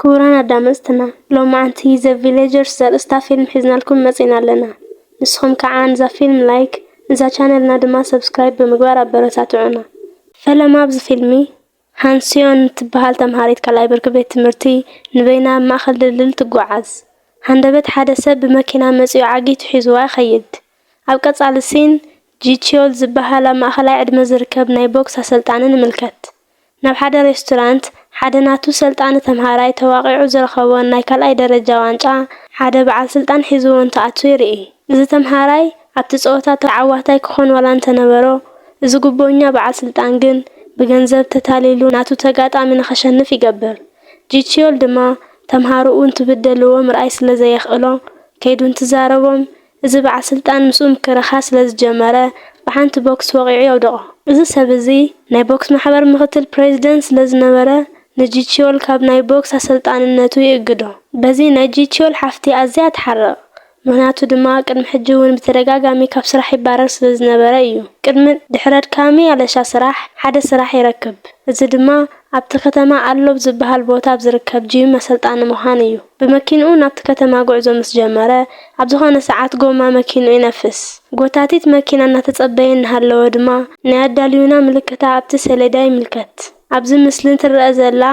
ክቡራን ኣዳመፅትና፣ ሎማዓንቲ The Villagers ዘርእስታ ፊልም ሒዝናልኩም መፂና ኣለና። ንስኹም ከዓ ንዛ ፊልም ላይክ፣ ንዛ ቻነልና ድማ ሰብስክራይብ ብምግባር ኣበረታትዑና። ፈለማ ኣብዚ ፊልሚ፣ ሃንስዮን እትበሃል ተምሃሪት ካልኣይ ብርኪ ቤት ትምህርቲ ንበይና ኣብ ማእኸል ድልድል ትጓዓዝ። ሃንደበት ሓደ ሰብ ብመኪና መፂኡ ዓጊቱ ሒዝዋ ይኸይድ። ኣብ ቀፃሊ ሲን፣ ጂቺዮል ዝበሃል ኣብ ማእኸላይ ዕድመ ዝርከብ ናይ ቦክስ ኣሰልጣኒ ንምልከት። ናብ ሓደ ሬስቶራንት ሓደ ናቱ ሰልጣኒ ተምሃራይ ተዋቒዑ ዝረኸቦ ናይ ካልኣይ ደረጃ ዋንጫ ሓደ በዓል ስልጣን ሒዝዎ እንትኣቱ ይርኢ። እዚ ተምሃራይ ኣብቲ ፀወታ ተዓዋታይ ክኾን ዋላ እንተነበሮ፣ እዚ ጉቦኛ በዓል ስልጣን ግን ብገንዘብ ተታሊሉ ናቱ ተጋጣሚ ንኸሸንፍ ይገብር። ጂቺዮል ድማ ተምሃሮኡ እንትብደልዎ ምርኣይ ስለ ዘየኽእሎ፣ ከይዱ እንትዛረቦም፣ እዚ በዓል ስልጣን ምስኡ ምክርኻር ስለ ዝጀመረ፣ ብሓንቲ ቦክስ ወቒዑ የውድቖ። እዚ ሰብ እዚ ናይ ቦክስ ማሕበር ምኽትል ፕሬዚደንት ስለ ዝነበረ፣ ንጂቺዮል ካብ ናይ ቦክስ ኣሰልጣንነቱ ይእግዶ። በዚ ናይ ጂቺዮል ሓፍቲ ኣዝያ ትሓርቕ። ምኽንያቱ ድማ ቅድሚ ሕጂ እውን ብተደጋጋሚ ካብ ስራሕ ይባረር ስለ ዝነበረ እዩ። ቅድሚ ድሕሪ ኣድካሚ ኣለሻ ስራሕ ሓደ ስራሕ ይረክብ። እዚ ድማ ኣብቲ ከተማ ኣሎ ኣብ ዝበሃል ቦታ ኣብ ዝርከብ ጂም ኣሰልጣኒ ምዃን እዩ። ብመኪንኡ ናብቲ ከተማ ጉዕዞ ምስ ጀመረ፣ ኣብ ዝኾነ ሰዓት ጎማ መኪንኡ ይነፍስ። ጎታቲት መኪና እናተጸበየ እናሃለወ ድማ ናይ ኣዳልዩና ምልክታ ኣብቲ ሰሌዳ ይምልከት። ኣብዚ ምስሊ ትረአ ዘላ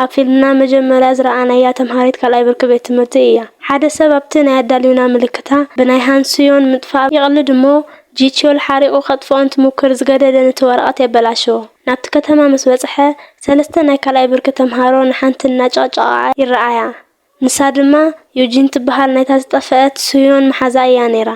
ኣብ ፊልምና መጀመርያ ዝረኣናያ ተምሃሪት ካልኣይ ብርኪ ቤት ትምህርቲ እያ። ሓደ ሰብ ኣብቲ ናይ ኣዳልዩና ምልክታ ብናይ ሃንስዮን ምጥፋእ ይቕልድ እሞ ጂቺዮል ሓሪቑ ከጥፍኦ እንትሙክር ዝገደደ ነቲ ወረቐት የበላሽዎ። ናብቲ ከተማ ምስ በጽሐ ሰለስተ ናይ ካልኣይ ብርኪ ተምሃሮ ንሓንቲ እናጨቕጨቓ ይረኣያ። ንሳ ድማ ዩጂን ትበሃል ናይታ ዝጠፍአት ስዮን መሓዛ እያ ነይራ።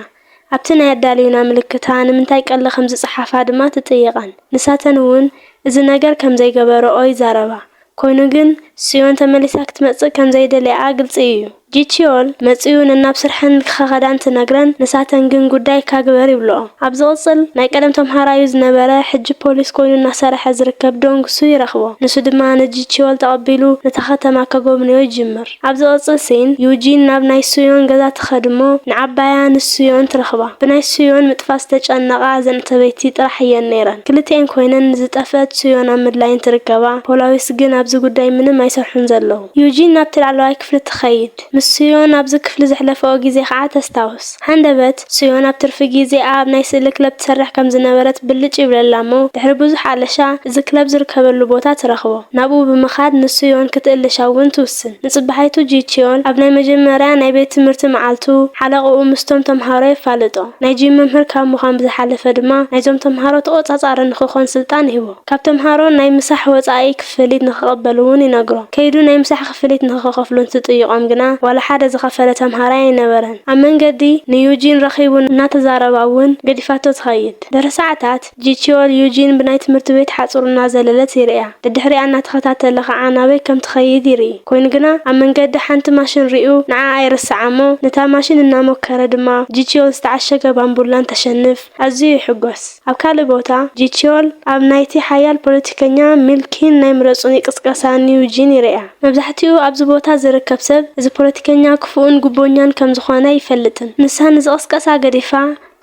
ኣብቲ ናይ ኣዳልዩና ምልክታ ንምንታይ ቀሊ ከም ዝጸሓፋ ድማ ትጥይቐን። ንሳተን እውን እዚ ነገር ከም ዘይገበረኦ ይዛረባ። ኮይኑ ግን ስዮን ተመሊሳ ክትመጽእ ከም ዘይደለያኣ ግልጺ እዩ። ጂቺዮል መጺኡ ነናብ ስርሐን ክኸኸዳ እንትነግረን ንሳተን ግን ጉዳይካ ግበር ይብልኦ። ኣብ ዝቕጽል ናይ ቀደም ተምሃራዩ ዝነበረ ሕጂ ፖሊስ ኮይኑ እናሰርሐ ዝርከብ ዶንግ ሱ ይረኽቦ። ንሱ ድማ ንጂቺዮል ተቐቢሉ ነታ ከተማ ከጎብንዮ ይጅምር። ኣብ ዝቕጽል ሲን ዩጂን ናብ ናይ ስዮን ገዛ ትኸድ እሞ ንዓባያ ንስዮን ትረኽባ። ብናይ ስዮን ምጥፋእ ዝተጨነቓ እዘን ሰበይቲ ጥራሕ እየን ነይረን። ክልቲኤን ኮይነን ንዝጠፍአት ስዮን ኣብ ምድላይ እንትርከባ ፖላዊስ ግን ኣብዚ ጉዳይ ምንም ኣይሰርሑን ዘለዉ። ዩጂን ናብቲ ላዕለዋይ ክፍሊ ትኸይድ። ምስ ስዮን ኣብዚ ክፍሊ ዘሕለፈኦ ግዜ ከዓ ተስታውስ። ሃንደበት ስዮን ኣብ ትርፊ ግዜኣ ኣብ ናይ ስእሊ ክለብ ትሰርሕ ከም ዝነበረት ብልጭ ይብለላ እሞ ድሕሪ ብዙሕ ኣለሻ እዚ ክለብ ዝርከበሉ ቦታ ትረኽቦ። ናብኡ ብምኻድ ንስዮን ክትእልሻ እውን ትውስን። ንጽባሒቱ ጂቺዮል ኣብ ናይ መጀመርያ ናይ ቤት ትምህርቲ መዓልቱ ሓለቕኡ ምስቶም ተምሃሮ የፋልጦ። ናይ ጂም መምህር ካብ ምዃን ብዝሓለፈ ድማ ናይዞም ተምሃሮ ተቖጻጻሪ ንኽኾን ስልጣን ይህቦ። ካብ ተምሃሮ ናይ ምሳሕ ወጻኢ ክፍሊት ንኽቕበል እውን ይነግሮ። ከይዱ ናይ ምሳሕ ክፍሊት ንኽኸፍሉ እንትጥይቖም ግና ዋላ ሓደ ዝኸፈለ ተምሃራይ ኣይነበረን። ኣብ መንገዲ ንዩጂን ረኺቡ እናተዛረባ እውን ገዲፋቶ ትኸይድ። ድሕሪ ሰዓታት ጂቺዮል ዩጂን ብናይ ትምህርቲ ቤት ሓጹር እናዘለለት ይርእያ። ደድሕሪኣ እናተኸታተለ ኸዓ ናበይ ከም ትኸይድ ይርኢ። ኮይኑ ግና ኣብ መንገዲ ሓንቲ ማሽን ሪኡ ንዓኣ ይርስዓ እሞ ነታ ማሽን እናሞከረ ድማ ጂቺዮል ዝተዓሸገ ባምቡላን ተሸንፍ ኣዝዩ ይሕጎስ። ኣብ ካልእ ቦታ ጂቺዮል ኣብ ናይቲ ሓያል ፖለቲከኛ ሚልኪን ናይ ምረጹኒ ቅስቀሳ ንዩጂን ይርእያ። መብዛሕትኡ ኣብዚ ቦታ ዝርከብ ሰብ እዚ ፖለቲከኛ ክፉእን ጉቦኛን ከም ዝኾነ ይፈልጥን። ንሳ ንዝቕስቀሳ ገዲፋ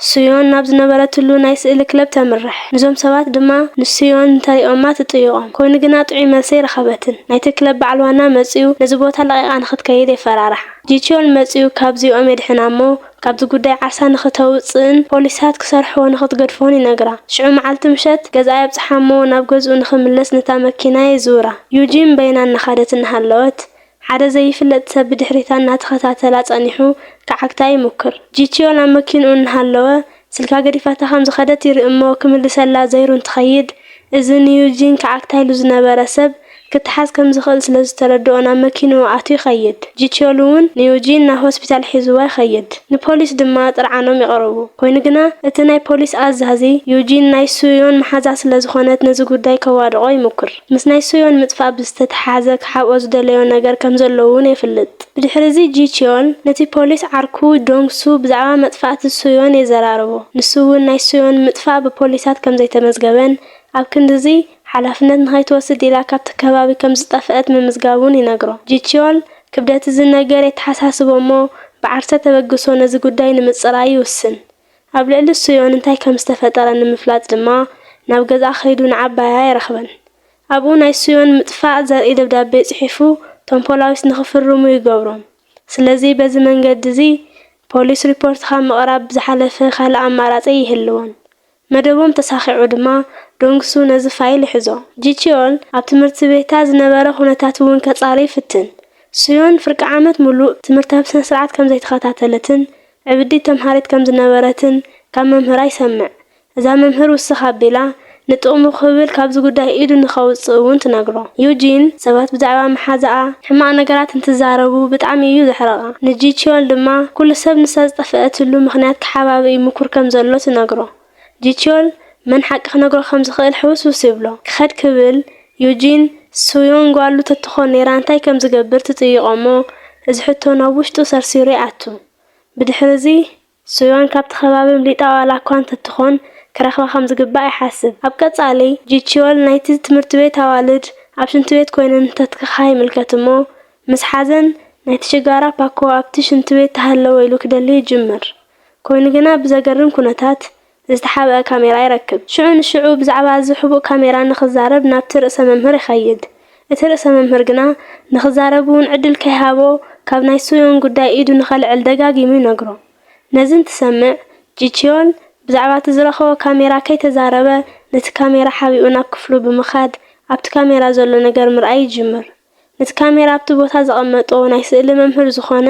ስዮን ናብ ዝነበረትሉ ናይ ስእሊ ክለብ ተምርሕ። ንዞም ሰባት ድማ ንስዮን እንተሪኦማ ትጥይቖም። ኮይኑ ግና ጥዑይ መልሲ ኣይረኸበትን። ናይቲ ክለብ በዓል ዋና መጺኡ ነዚ ቦታ ለቒቓ ንኽትከይድ የፈራርሓ። ጂቺዮል መጺኡ ካብዚኦም የድሕና እሞ ካብዚ ጉዳይ ዓርሳ ንኽተውጽእን ፖሊሳት ክሰርሕዎ ንኽትገድፎን ይነግራ። ሽዑ መዓልቲ ምሸት ገዝኣ የብጽሓ እሞ ናብ ገዝኡ ንኽምለስ ነታ መኪና የዝውራ። ዩጂን በይና እናኸደት እናሃለወት ሓደ ዘይፍለጥ ሰብ ብድሕሪታ እናተኸታተላ ጸኒሑ ክዓግታ ይሙክር። ጂቺዮል ኣብ መኪንኡ እናሃለወ ስልካ ገዲፋታ ከም ዝኸደት ይርኢ እሞ ክምልሰላ ዘይሩ እንትኸይድ፣ እዚ ንዩጂን ክዓግታ ኢሉ ዝነበረ ሰብ ክትሓዝ ከም ዝኽእል ስለ ዝተረድኦ ናብ መኪንኡ ኣትዩ ይኸይድ። ጂቺዮል እውን ንዩጂን ናብ ሆስፒታል ሒዝዋ ይኸይድ። ንፖሊስ ድማ ጥርዓኖም የቕርቡ። ኮይኑ ግና እቲ ናይ ፖሊስ ኣዛዚ ዩጂን ናይ ስዮን መሓዛ ስለ ዝኾነት ነዚ ጉዳይ ከዋድቖ ይሙክር። ምስ ናይ ስዮን ምጥፋእ ብዝተተሓሓዘ ክሓብኦ ዝደለዮ ነገር ከም ዘሎ እውን የፍልጥ። ብድሕሪ እዚ ጂቺዮል ነቲ ፖሊስ ዓርኩ ዶንግ ሱ ብዛዕባ መጥፋእቲ ስዮን የዘራርቦ። ንሱ እውን ናይ ስዮን ምጥፋእ ብፖሊሳት ከም ዘይተመዝገበን ኣብ ክንድዚ ሓላፍነት ንኸይትወስድ ኢላ ካብቲ ከባቢ ከም ዝጠፍአት ምምዝጋቡን ይነግሮ። ጂቺዮል ክብደት እዚ ነገር የተሓሳስቦ እሞ ብዓርሰ ተበግሶ ነዚ ጉዳይ ንምጽራይ ይውስን። ኣብ ልዕሊ ስዮን እንታይ ከም ዝተፈጠረ ንምፍላጥ ድማ ናብ ገዝኣ ከይዱ ንዓባያ ይረኽበን። ኣብኡ ናይ ስዮን ምጥፋእ ዘርኢ ደብዳቤ ጽሒፉ እቶም ፖላዊስ ንኽፍርሙ ይገብሮም። ስለዚ በዚ መንገዲ እዚ ፖሊስ ሪፖርት ካብ ምቕራብ ዝሓለፈ ካልእ ኣማራጺ ይህልዎን። መደቦም ተሳኺዑ ድማ ዶንግሱ ነዚ ፋይል ይሕዞ። ጂቺዮል ኣብ ትምህርቲ ቤታ ዝነበረ ኩነታት እውን ከጻሪ ይፍትን። ሱዮን ፍርቂ ዓመት ሙሉእ ትምህርታ ብስነ ስርዓት ከም ዘይተኸታተለትን ዕብዲ ተምሃሪት ከም ዝነበረትን ካብ መምህራ ይሰምዕ። እዛ መምህር ውስኽ ኣቢላ ንጥቕሙ ክብል ካብዚ ጉዳይ ኢዱ ንኸውጽእ እውን ትነግሮ። ዩጂን ሰባት ብዛዕባ መሓዛኣ ሕማቕ ነገራት እንትዛረቡ ብጣዕሚ እዩ ዘሕርቓ። ንጂቺዮል ድማ ኩሉ ሰብ ንሳ ዝጠፍአትሉ ምኽንያት ክሓባብእ ይምኩር ከም ዘሎ ትነግሮ። ጂቺዮል መን ሓቂ ክነግሮ ከም ዝኽእል ሕውስውስ ይብሎ። ክኸድ ክብል ዩጂን ሱዮን ጓሉ ተትኾን ነይራ እንታይ ከም ዝገብር ትጥይቖ እሞ እዚ ሕቶ ናብ ውሽጡ ሰርሲሩ ይኣቱ። ብድሕሪ እዚ ሱዮን ካብቲ ከባቢ ኣምሊጣ ዋላ እኳ እንተትኾን ክረኽባ ከም ዝግባእ ይሓስብ። ኣብ ቀጻሊ ጂቺዮል ናይቲ ትምህርቲ ቤት ኣዋልድ ኣብ ሽንቲ ቤት ኮይነን እንተትክኻ ይምልከት እሞ ምስ ሓዘን ናይቲ ሽጋራ ፓኮ ኣብቲ ሽንቲ ቤት ተሃለወ ኢሉ ክደሊ ይጅምር። ኮይኑ ግና ብዘገርም ኩነታት ዝተሓብአ ካሜራ ይረክብ። ሽዑ ንሽዑ ብዛዕባ እዚ ሕቡእ ካሜራ ንኽዛረብ ናብቲ ርእሰ መምህር ይኸይድ። እቲ ርእሰ መምህር ግና ንኽዛረብ እውን ዕድል ከይሃቦ ካብ ናይ ሱዮን ጉዳይ ኢዱ ንኸልዕል ደጋጊሙ ይነግሮ። ነዚ እንትሰምዕ ጂቺዮል ብዛዕባ እቲ ዝረኸቦ ካሜራ ከይተዛረበ ነቲ ካሜራ ሓቢኡ ናብ ክፍሉ ብምኻድ ኣብቲ ካሜራ ዘሎ ነገር ምርኣይ ይጅምር። ነቲ ካሜራ ኣብቲ ቦታ ዘቐመጦ ናይ ስእሊ መምህር ዝኾነ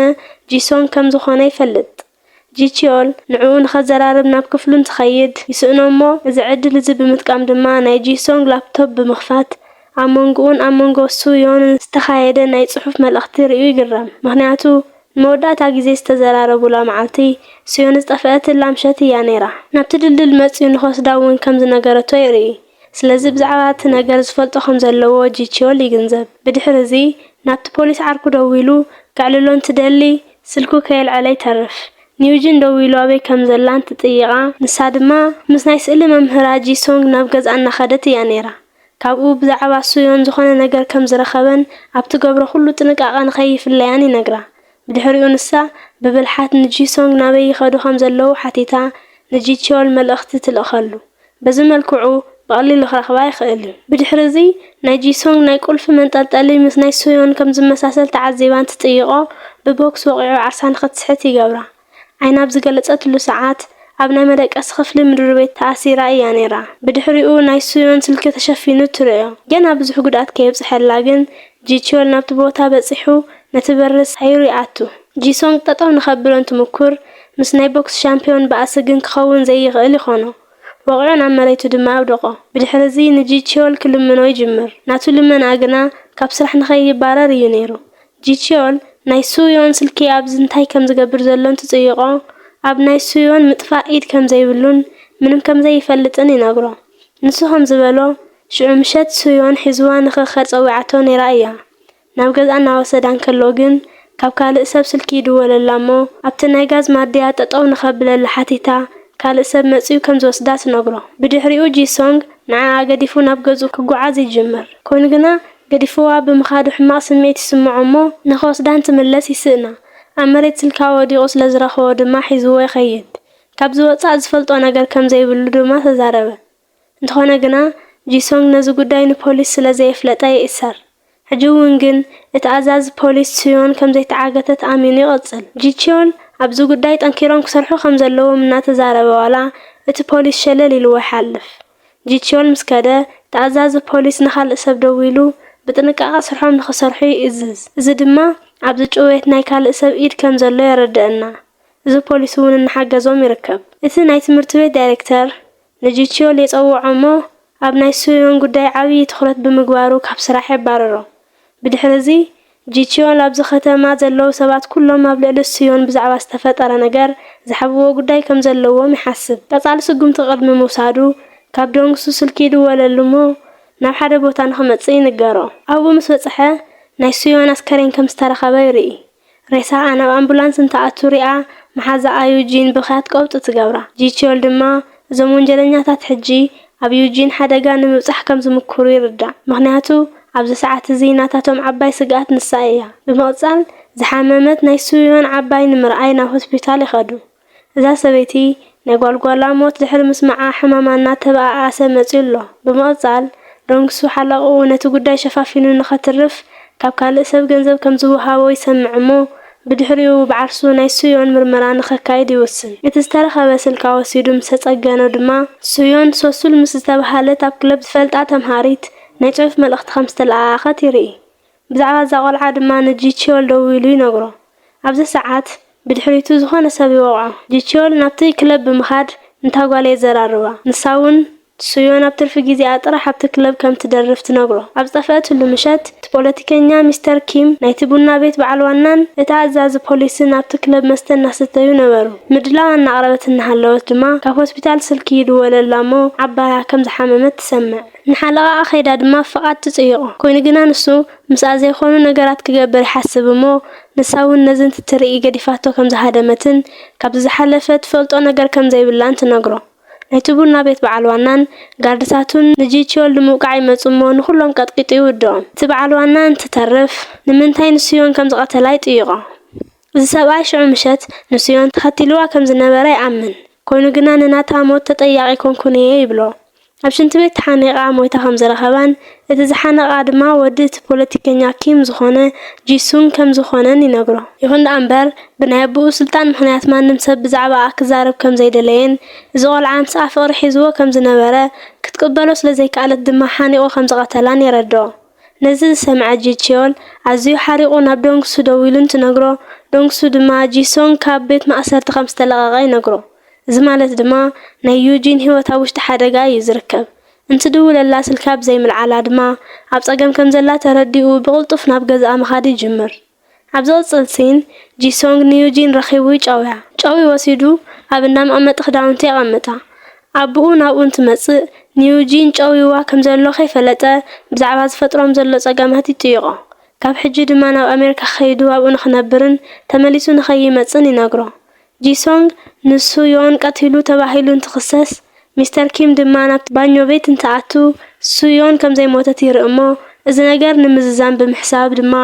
ጂሶንግ ከም ዝኾነ ይፈልጥ። ጂቺዮል ንዕኡ ንኸዘራርብ ናብ ክፍሉ እንትኸይድ ይስእኖ እሞ እዚ ዕድል እዚ ብምጥቃም ድማ ናይ ጂሶንግ ላፕቶፕ ብምኽፋት ኣብ መንጎኡን ኣብ መንጎ ሱዮንን ዝተኻየደ ናይ ጽሑፍ መልእኽቲ ርእዩ ይግረም። ምኽንያቱ ንመወዳእታ ግዜ ዝተዘራረቡላ መዓልቲ ሱዮን ዝጠፍአትላ ምሸት እያ ነይራ። ናብቲ ድልድል መጺኡ ንኽወስዳ እውን ከም ዝነገረቶ የርኢ። ስለዚ ብዛዕባ እቲ ነገር ዝፈልጦ ከም ዘለዎ ጂቺዮል ይግንዘብ። ብድሕሪ እዚ ናብቲ ፖሊስ ዓርኩ ደዊሉ ከዕልሎ እንትደሊ ስልኩ ከየልዐለ ይተርፍ። ንዩጂን ደዊሉ ኣበይ ከም ዘላ እንትጥይቓ ንሳ ድማ ምስ ናይ ስእሊ መምህራ ጂሶንግ ናብ ገዝኣ እናኸደት እያ ነይራ። ካብኡ ብዛዕባ ሱዮን ዝኾነ ነገር ከም ዝረኸበን ኣብ ትገብሮ ኩሉ ጥንቃቐ ንኸይፍለያን ይነግራ። ብድሕሪኡ ንሳ ብብልሓት ንጂሶንግ ናበይ ይኸዱ ከም ዘለዉ ሓቲታ ንጂቺዮል መልእኽቲ ትልእኸሉ። በዚ መልክዑ ብቐሊሉ ክረኽባ ይኽእል እዩ። ብድሕሪ እዚ ናይ ጂሶንግ ናይ ቁልፊ መንጠልጠሊ ምስ ናይ ሱዮን ከም ዝመሳሰል ተዓዚባ እንትጥይቖ ብቦክስ ወቒዑ ዓርሳ ንኽትስሕት ይገብራ። ዓይና ኣብ ዝገለጸትሉ ሰዓት ኣብ ናይ መደቀሲ ክፍሊ ምድሪ ቤት ተኣሲራ እያ ነይራ። ብድሕሪኡ ናይ ሱዮን ስልኪ ተሸፊኑ ትርእዮ። ገና ብዙሕ ጉድኣት ከየብጽሐላ ግን ጂቺዮል ናብቲ ቦታ በጺሑ ነቲ በሪ ሰይሩ ይኣቱ። ጂሶንግ ጠጠው ንኸብሎ እንትምኩር ምስ ናይ ቦክስ ሻምፒዮን ባእሲ ግን ክኸውን ዘይኽእል ይኾኖ። ወቒዑ ናብ መሬቱ ድማ ኣውደቖ። ብድሕሪ እዚ ንጂቺዮል ክልምኖ ይጅምር። ናቱ ልመና ግና ካብ ስራሕ ንኸይባረር እዩ ነይሩ። ጂቺዮል ናይ ሱዮን ስልኪ ኣብዚ እንታይ ከም ዝገብር ዘሎ እንትጽይቖ ኣብ ናይ ሱዮን ምጥፋእ ኢድ ከም ዘይብሉን ምንም ከም ዘይፈልጥን ይነግሮ። ንሱ ከም ዝበሎ ሽዑ ምሸት ሱዮን ሒዝዋ ንኽኸድ ጸዊዓቶ ነይራ እያ። ናብ ገዝኣ እናወሰዳ እንከሎ ግን ካብ ካልእ ሰብ ስልኪ ይድወለላ እሞ ኣብቲ ናይ ጋዝ ማድያ ጠጠው ንኸብለላ ሓቲታ ካልእ ሰብ መጺኡ ከም ዝወስዳ ትነግሮ። ብድሕሪኡ ጂሶንግ ንዓኣ ገዲፉ ናብ ገዝኡ ክጓዓዝ ይጅምር። ኮይኑ ግና ገዲፍዋ ብምኻዱ ሕማቕ ስምዒት ይስምዖ እሞ ንኽወስዳ እንትምለስ ይስእና። ኣብ መሬት ስልካ ወዲቑ ስለ ዝረኸቦ ድማ ሒዝዎ ይኸይድ። ካብ ዝወጻእ ዝፈልጦ ነገር ከም ዘይብሉ ድማ ተዛረበ። እንተኾነ ግና ጂሶንግ ነዚ ጉዳይ ንፖሊስ ስለ ዘየፍለጠ ይእሰር። ሕጂ እውን ግን እቲ ኣዛዚ ፖሊስ ሱዮን ከም ዘይተዓገተት ኣሚኑ ይቕጽል። ጂቺዮል ኣብዚ ጉዳይ ጠንኪሮም ክሰርሑ ከም ዘለዎም እናተዛረበ ዋላ እቲ ፖሊስ ሸለል ኢልዎ ይሓልፍ። ጂቺዮል ምስ ከደ እቲ ኣዛዚ ፖሊስ ንኻልእ ሰብ ደዊሉ ብጥንቃቐ ስርሖም ንኽሰርሑ ይእዝዝ። እዚ ድማ ኣብዚ ጭውየት ናይ ካልእ ሰብ ኢድ ከም ዘሎ የረድእና። እዚ ፖሊስ እውን እናሓገዞም ይርከብ። እቲ ናይ ትምህርቲ ቤት ዳይሬክተር ንጂቺዮል የጸውዖ እሞ ኣብ ናይ ሱዮን ጉዳይ ዓብዪ ትኹረት ብምግባሩ ካብ ስራሕ የባርሮ። ብድሕሪ እዚ ጂቺዮል ኣብዚ ከተማ ዘለዉ ሰባት ኩሎም ኣብ ልዕሊ ሱዮን ብዛዕባ ዝተፈጠረ ነገር ዝሓብዎ ጉዳይ ከም ዘለዎም ይሓስብ። ቀጻሊ ስጉምቲ ቅድሚ ምውሳዱ ካብ ዶንግሱ ስልኪ ይድወለሉ እሞ ናብ ሓደ ቦታ ንኽመጽእ ይንገሮ። ኣብኡ ምስ በጽሐ ናይ ሱዮን ኣስከሬን ከም ዝተረኸበ ይርኢ። ሬሳኣ ናብ ኣምቡላንስ እንትኣቱ ሪኣ መሓዛኣ ዩጂን ብኽያት ቀውጢ ትገብራ። ጂቺዮል ድማ እዞም ወንጀለኛታት ሕጂ ኣብ ዩጂን ሓደጋ ንምብጻሕ ከም ዝምክሩ ይርዳእ። ምኽንያቱ ኣብዚ ሰዓት እዚ ናታቶም ዓባይ ስግኣት ንሳ እያ። ብምቕጻል ዝሓመመት ናይ ሱዮን ዓባይ ንምርኣይ ናብ ሆስፒታል ይኸዱ። እዛ ሰበይቲ ናይ ጓልጓላ ሞት ድሕሪ ምስማዓ ሕማማ እናተበኣኣሰ መጺኡ ኣሎ። ብምቕጻል ዶንግሱ ሓለቕኡ ነቲ ጉዳይ ሸፋፊኑ ንኸትርፍ ካብ ካልእ ሰብ ገንዘብ ከም ዝወሃቦ ይሰምዕ እሞ፣ ብድሕሪኡ ብዓርሱ ናይ ሱዮን ምርመራ ንኸካይድ ይውስን። እቲ ዝተረኸበ ስልካ ወሲዱ ምስ ተጸገኖ ድማ፣ ሱዮን ሶሱል ምስ ዝተባህለት ኣብ ክለብ ዝፈልጣ ተምሃሪት ናይ ጽሑፍ መልእኽቲ ከም ዝተለኣኣኸት ይርኢ። ብዛዕባ እዛ ቆልዓ ድማ ንጂቺዮል ደዊሉ ይነግሮ። ኣብዚ ሰዓት ብድሕሪቱ ዝኾነ ሰብ ይወቕዖ። ጂቺዮል ናብቲ ክለብ ብምኻድ ንታ ጓል የዘራርባ። ንሳ እውን ሱዮን ኣብ ትርፊ ግዜኣ ጥራሕ ኣብቲ ክለብ ከም ትደርፍ ትነግሮ። ኣብ ዝጠፍአትሉ ምሸት፣ እቲ ፖለቲከኛ ሚስተር ኪም ናይቲ ቡና ቤት በዓል ዋናን እቲ ኣዛዚ ፖሊስን ኣብቲ ክለብ መስተ እናሰተዩ ነበሩ። ምድላው እናቕረበት እናሃለወት ድማ ካብ ሆስፒታል ስልኪ ይድወለላ እሞ ዓባያ ከም ዝሓመመት ትሰምዕ። ንሓለቓኣ ከይዳ ድማ ፍቓድ ትጽይቖ። ኮይኑ ግና ንሱ ምስኣ ዘይኮኑ ነገራት ክገብር ይሓስብ እሞ፣ ንሳ እውን ነዚ እንትትርኢ ገዲፋቶ ከም ዝሃደመትን ካብዚ ዝሓለፈ ትፈልጦ ነገር ከም ዘይብላን ትነግሮ። ናይቲ ቡና ቤት በዓል ዋናን ጋርድታቱን ንጂቺዮል ንምውቃዕ ይመጹ እሞ፣ ንኹሎም ቀጥቂጡ ይውድኦም። እቲ በዓል ዋና እንትተርፍ፣ ንምንታይ ንሱዮን ከም ዝቐተላ ይጥይቖ። እዚ ሰብኣይ ሽዑ ምሸት ንሱዮን ተኸቲልዋ ከም ዝነበረ ይኣምን። ኮይኑ ግና ንናታ ሞት ተጠያቒ ኣይኮንኩን እየ ይብሎ። ኣብ ሽንቲ ቤት ተሓኒቓ ሞይታ ከም ዝረኸባን፣ እቲ ዝሓነቓ ድማ ወዲ እቲ ፖለቲከኛ ኪም ዝኾነ ጂሱን ከም ዝኾነን ይነግሮ። ይኹን ደኣ እምበር፣ ብናይ ኣቦኡ ስልጣን ምኽንያት ማንም ሰብ ብዛዕባኣ ክዛረብ ከም ዘይደለየን፣ እዚ ቆልዓ ምስኣ ፍቕሪ ሒዝዎ ከም ዝነበረ፣ ክትቅበሎ ስለ ዘይከኣለት ድማ ሓኒቑ ከም ዝቐተላን የረድኦ። ነዚ ዝሰምዐ ጂቺዮል ኣዝዩ ሓሪቑ ናብ ዶንግሱ ደዊሉ እንትነግሮ፣ ዶንግሱ ድማ ጂሶንግ ካብ ቤት ማእሰርቲ ከም ዝተለቐቐ ይነግሮ። እዚ ማለት ድማ ናይ ዩጂን ህይወት ኣብ ውሽጢ ሓደጋ እዩ ዝርከብ። እንትድውለላ ስልካ ብዘይምልዓላ ድማ ኣብ ጸገም ከም ዘላ ተረዲኡ ብቕልጡፍ ናብ ገዝኣ ምኻድ ይጅምር። ኣብ ዝቕጽል ሲን፣ ጂሶንግ ንዩጂን ረኺቡ ይጨውያ። ጨዊ ወሲዱ ኣብ እንዳ መቐመጢ ክዳውንቲ የቐምጣ። ኣቦኡ ናብኡ እንትመጽእ፣ ንዩጂን ጨዊዋ ከም ዘሎ ከይፈለጠ ብዛዕባ ዝፈጥሮም ዘሎ ጸገማት ይጥይቖ። ካብ ሕጂ ድማ ናብ ኣሜሪካ ከይዱ ኣብኡ ንኽነብርን ተመሊሱ ንኸይመጽን ይነግሮ። ጂሶንግ ንሱዮን ቀቲሉ ተባሂሉ እንትኽሰስ፣ ሚስተር ኪም ድማ ናብቲ ባኞ ቤት እንትኣቱ፣ ሱዮን ከም ዘይሞተት ይርኢ እሞ፣ እዚ ነገር ንምዝዛም ብምሕሳብ ድማ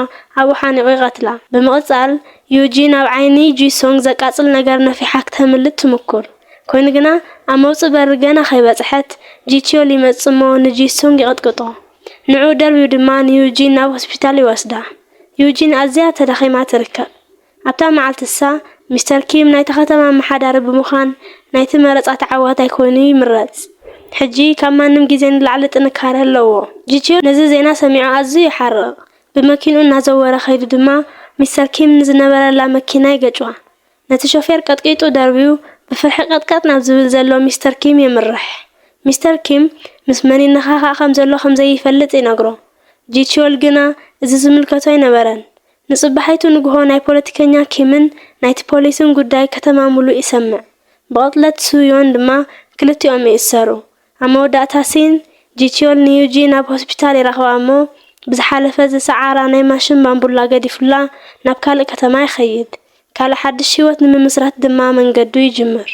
ኣብኡ ሓኒቑ ይቐትላ። ብምቕጻል፣ ዩጂን ኣብ ዓይኒ ጂሶንግ ዘቃጽል ነገር ነፊሓ ክተምልጥ ትምኩር። ኮይኑ ግና፣ ኣብ መውጽኢ በሪ ገና ከይበጽሐት፣ ጂቺዮል ይመጽእ እሞ ንጂሶንግ ይቕጥቅጦ። ንዕኡ ደርብዩ ድማ ንዩጂን ናብ ሆስፒታል ይወስዳ። ዩጂን ኣዝያ ተዳኺማ ትርከብ። ኣብታ መዓልቲ እሳ፣ ሚስተር ኪም ናይታ ከተማ ኣመሓዳሪ ብምዃን ናይቲ መረጻ ተዓዋታይ ኮይኑ ይምረጽ። ሕጂ ካብ ማንም ግዜ ንላዕሊ ጥንካረ ኣለዎ። ጂቺዮል ነዚ ዜና ሰሚዑ ኣዝዩ ይሓርቕ። ብመኪንኡ እናዘወረ ከይዱ ድማ ሚስተር ኪም ንዝነበረላ መኪና ይገጭዋ። ነቲ ሾፌር ቀጥቂጡ ደርብዩ ብፍርሒ ቀጥቀጥ ናብ ዝብል ዘሎ ሚስተር ኪም የምርሕ። ሚስተር ኪም ምስ መን ይነኻኻእ ከም ዘሎ ከም ዘይፈልጥ ይነግሮ። ጂቺዮል ግና እዚ ዝምልከቶ ኣይነበረን። ንጽባሒቱ ንግሆ ናይ ፖለቲከኛ ኪምን ናይቲ ፖሊስን ጉዳይ ከተማ ምሉእ ይሰምዕ። ብቕትለት ሱዮን ድማ ክልቲኦም ይእሰሩ። ኣብ መወዳእታ ሲን፣ ጂቺዮል ንዩጂን ኣብ ሆስፒታል ይረኽባ እሞ፣ ብዝሓለፈ ዝሰዓራ ናይ ማሽን ባምቡላ ገዲፉላ ናብ ካልእ ከተማ ይኸይድ። ካልእ ሓድሽ ህይወት ንምምስራት ድማ መንገዱ ይጅምር።